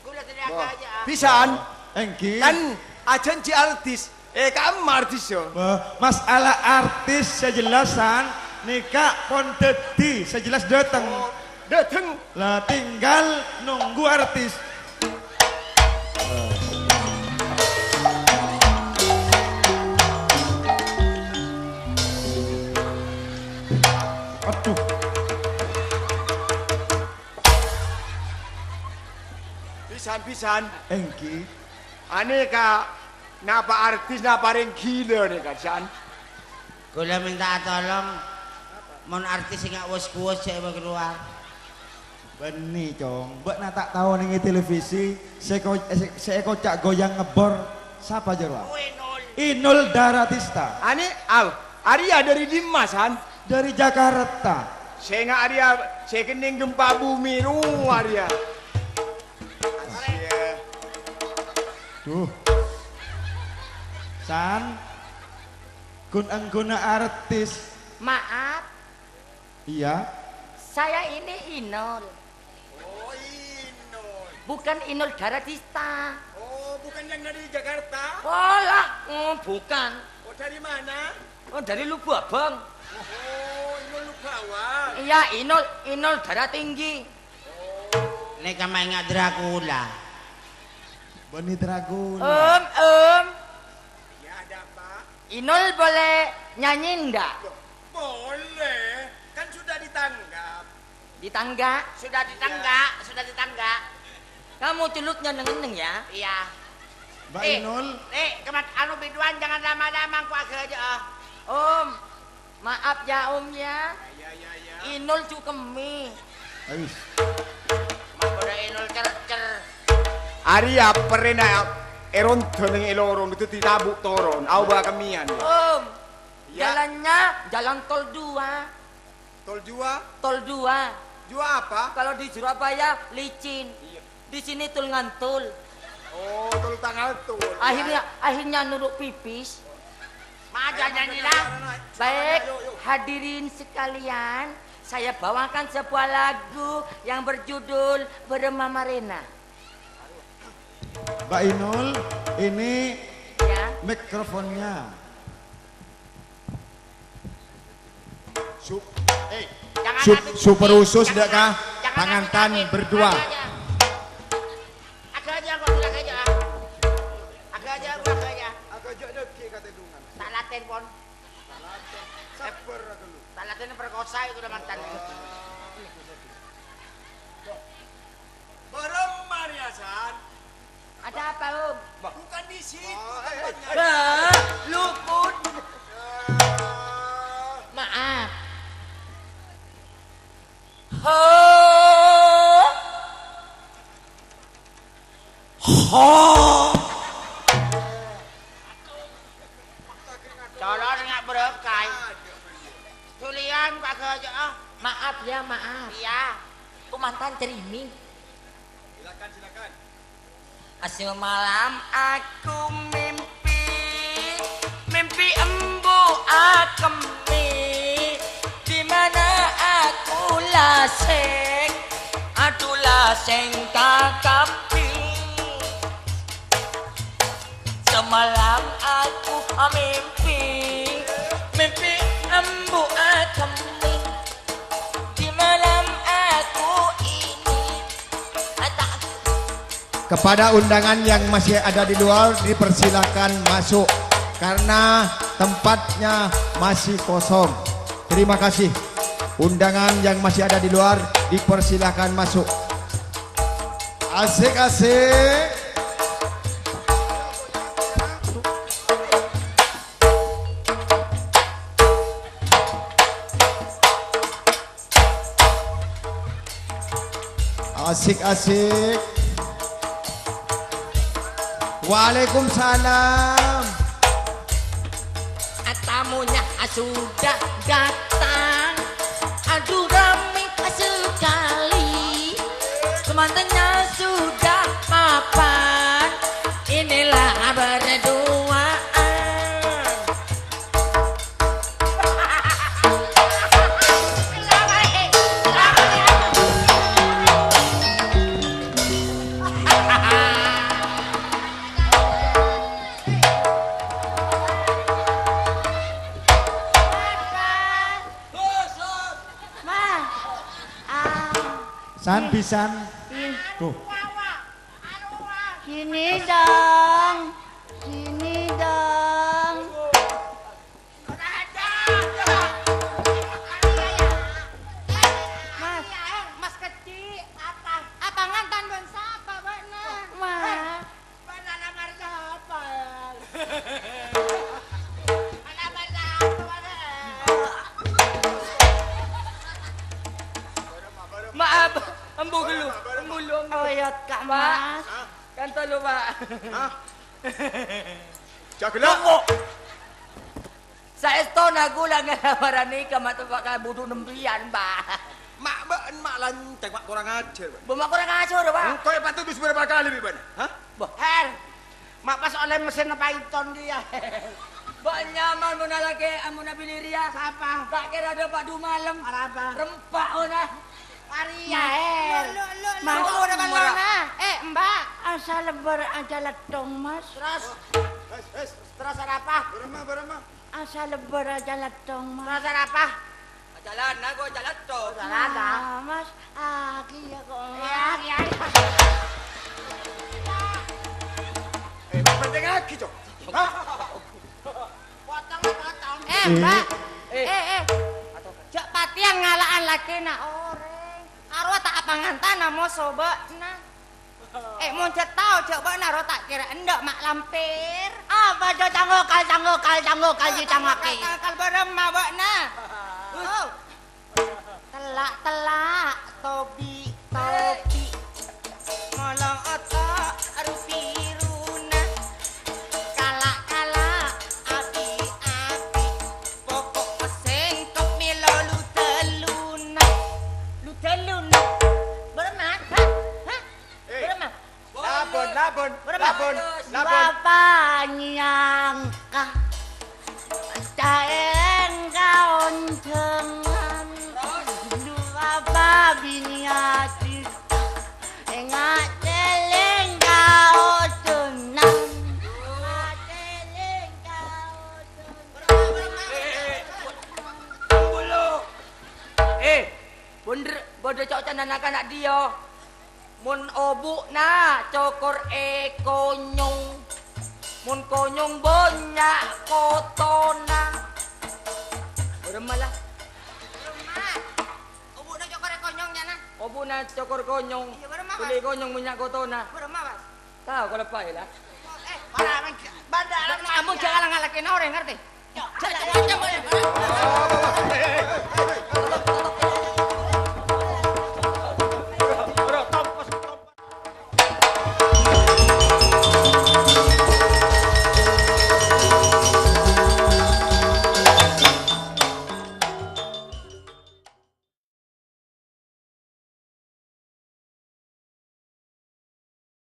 Kula tèdhâ Wah. Ghâjâ'â. Bhisan. Èngghi. Kan ajhânjhi artis. Eh, kamma artis, yo? Wah, masalah artis sè jelas, San, nèka pon dhâddhi, sè jelas dâteng. Oh, dâteng. La tinggal nunggu artis. Aduh. Bhisan, bhisan. Èngghi. Anèka, napa artis, napa rèng ghilâ nèka, San? Kula mènta'a tolong, mon artis sè nga' wos-kuwos jhâ' èpakalowar. Bânnè, Cong. Bâ'na ta' tao nèng è televisi, sè ko-, sè, sè èkoca' goyang ngebbor, sapa jârowa? Oh, Inul. Inul Daratista. Anè, aw, arèya dâri dimma, San? Dâri Jakarta. Sènga' arèya sè kennèng gempa bumi rowa arèya. Duh. San, ghun-angguna artis. Maaf. Iya. Saya ini Inul. Oh, Inul. Bukan Inul Daratista. Oh, bukan yang dari Jakarta? Pola, oh, bukan. Oh, dari mana? Oh, dari Lubuk Abang. Oh, Inul Lubawang. Iya, Inul, Inul Darah Tinggi. Nèka maènga Dracula. Bânnè Dracula. Om, Om. Ya, ada apa? Inul boleh nyanyi ndak? Loh, boleh. Kan sudah ditangkap. Ditangga? Sudah ditangga, sudah ditangga. Kamu culutnya neng-neng ya? Iya. Mbak Eh, Inul. Nek, kemat anu biduan jangan lama-lama, engko' agak aja, ah. Om, maaf ya, Om, ya. Ya, ya, ya. Inul cukemi. Ais. Mak pada Inul cercer. Arèya perrèna è rondo neng è lorong itu ditabuk toron, au bakemiyan. Om, Ya. Jalannya jalan tol dua. Tol jua? Tol dua. Jua apa? Kalau di Surabaya licin. Iya. Di sini tul ngantul. Oh, tul tangal tul. Akhirnya, Ya. Akhirnya nuruk pipis. Maja Ayo, nyanyi maja lah. Nyanyi, nyanyi. Baik, Ayo, yuk. Hadirin sekalian, saya bawakan sebuah lagu yang berjudul Berema Marena. Mbak Inul, ini Ya. Mikrofonnya. Su-, eh, Jangan su-, ambil super khusus, jangan, ndak kah? Jangan ambil Pangantan kaki. Berdua. Agak aja. Agak aja kok, agak aja. Agak aja, kok, agak aja. Agak aja dikit, kata Dungan. Tak latihan, pon. Tak latihan. Sabar, aku lu. Tak latihan perkosa itu udah mantan. Wah. Bareng Mariasan. Ada apa, Om? Bukan di situ tempatnya. Bah, luput. Maaf. Ho. Ho. Tolong nggak berkah. Julian, Pak Gajah. Maaf ya, maaf. Iya. Ku mantan cerimi. Silakan, silakan. Semalam aku mimpi, mimpi embu akemmi, di mana aku laseng, aduh laseng kakapi. Semalam Amimpi, mimpi ambu akemmi di malam aku ini. Ata- Kepada undangan yang masih ada di luar, dipersilakan masuk karena tempatnya masih kosong. Terima kasih. Undangan yang masih ada di luar, dipersilakan masuk. Asik, asik. Asik, asik. Waalaikumsalam. Tamunya sudah datang. Aduh, rame sekali. Semantennya sudah mapan. Inilah berduaan. Ma. Ah. San pisan. Tuh. Sini dong. Sini dong. Mas. Mas kecil. Apa? Apa ngantan bân sapa bâ'na? Mas. Bâ'na lamar sapa, ya? Lamar sapa, bâ'na? Maaf, embu ghâllu, embu ghâllu, embu. Oyot, Kak Mas. Kan tolo, Pak. Hah? Jâgâ la. Tunggu. Saèstona kaulâ ngalamarana ka ma' teppa' ka budhu sampèyan, Pak. Ma' bâ'na ma' lancèng, ma' korang ajhâr, Pak. Bâ ma' korang ajhâr, Pak. Engko' èpatodus bârâmpa kalè bi' bâ'na? Hah? Bâh, Her. Ma' pas ollè mesenna Python kèya. Bâ nyaman mon alakè amonah bilâ rèya. Sapa? Ta' kèra dâpa' du malem. Arapa? Rempa' ona. Arèya, Her. Lo, lo, lo, lo. Mas, mangkona. Eh, Mbak. Asal lebbâr aja lettong, Mas. Terus? Wes, wes. Terus arapa? Bârâmma, bârâmma? Asal lebbâr aja lettong, Mas. Terus arapa? Ajalan, aku aja lettong. Ajalan, ah. Nah, Mas, ah, kèya kok, Mas. Iya, iya, iya. Eh, Mas, penting lagi, Cok. Hah? Potong, potong. Eh, Mbak. Eh. Eh, eh. Jhâ' patèyan ngala'an lakèna orèng. Arowa ta' apangantana moso bâ'na. Eh, mon jhâ' tao jhâ' bâ'na ro ta' kèra endâ' ma' lampèr. Apa jhâ' canggokal, canggokal, canggokal, di canggokè. Canggokal bârâmma bâ'na? Oh. Tella'-tella', tobi'-tobi'. Molo oto' ru-piruna. Kala'-kala', abi-abi. Pokok sèngko' mèlo lu-telluna. Lu-telluna? Bârâmma? Hah? Hah? Eh, bârâmma? Labân, labân, bârâmma? Labân, labân. Bapa nyangka, ta' èngka onjhângan. Terus? Bapa binèya cèta, ènga' cèlèng ka odonan. Ènga' cèlèng ka odonan. Bârâmma, bârâmma? Eh, eh, eh. Eh, bhender, bâdâ cocana na'-kana' dhiyâ. Mon obu'na cokor èkonyong, mon konyong bânnya' kotona. Bârâmma la? Bârâmma? Obu'na cokor èkonyong, nyana? Obu'na cokor konyong. Iyâ, bârâmma, Mas? Kulâ konyong bânnya' kotona. Bârâmma, Mas? Tao, kalabâ la. Eh, para, men, bâdâ, ampon jhâ' ngala-ngalakèna orèng, ngartè? Jhâ', jhâ', jhâ', jhâ'.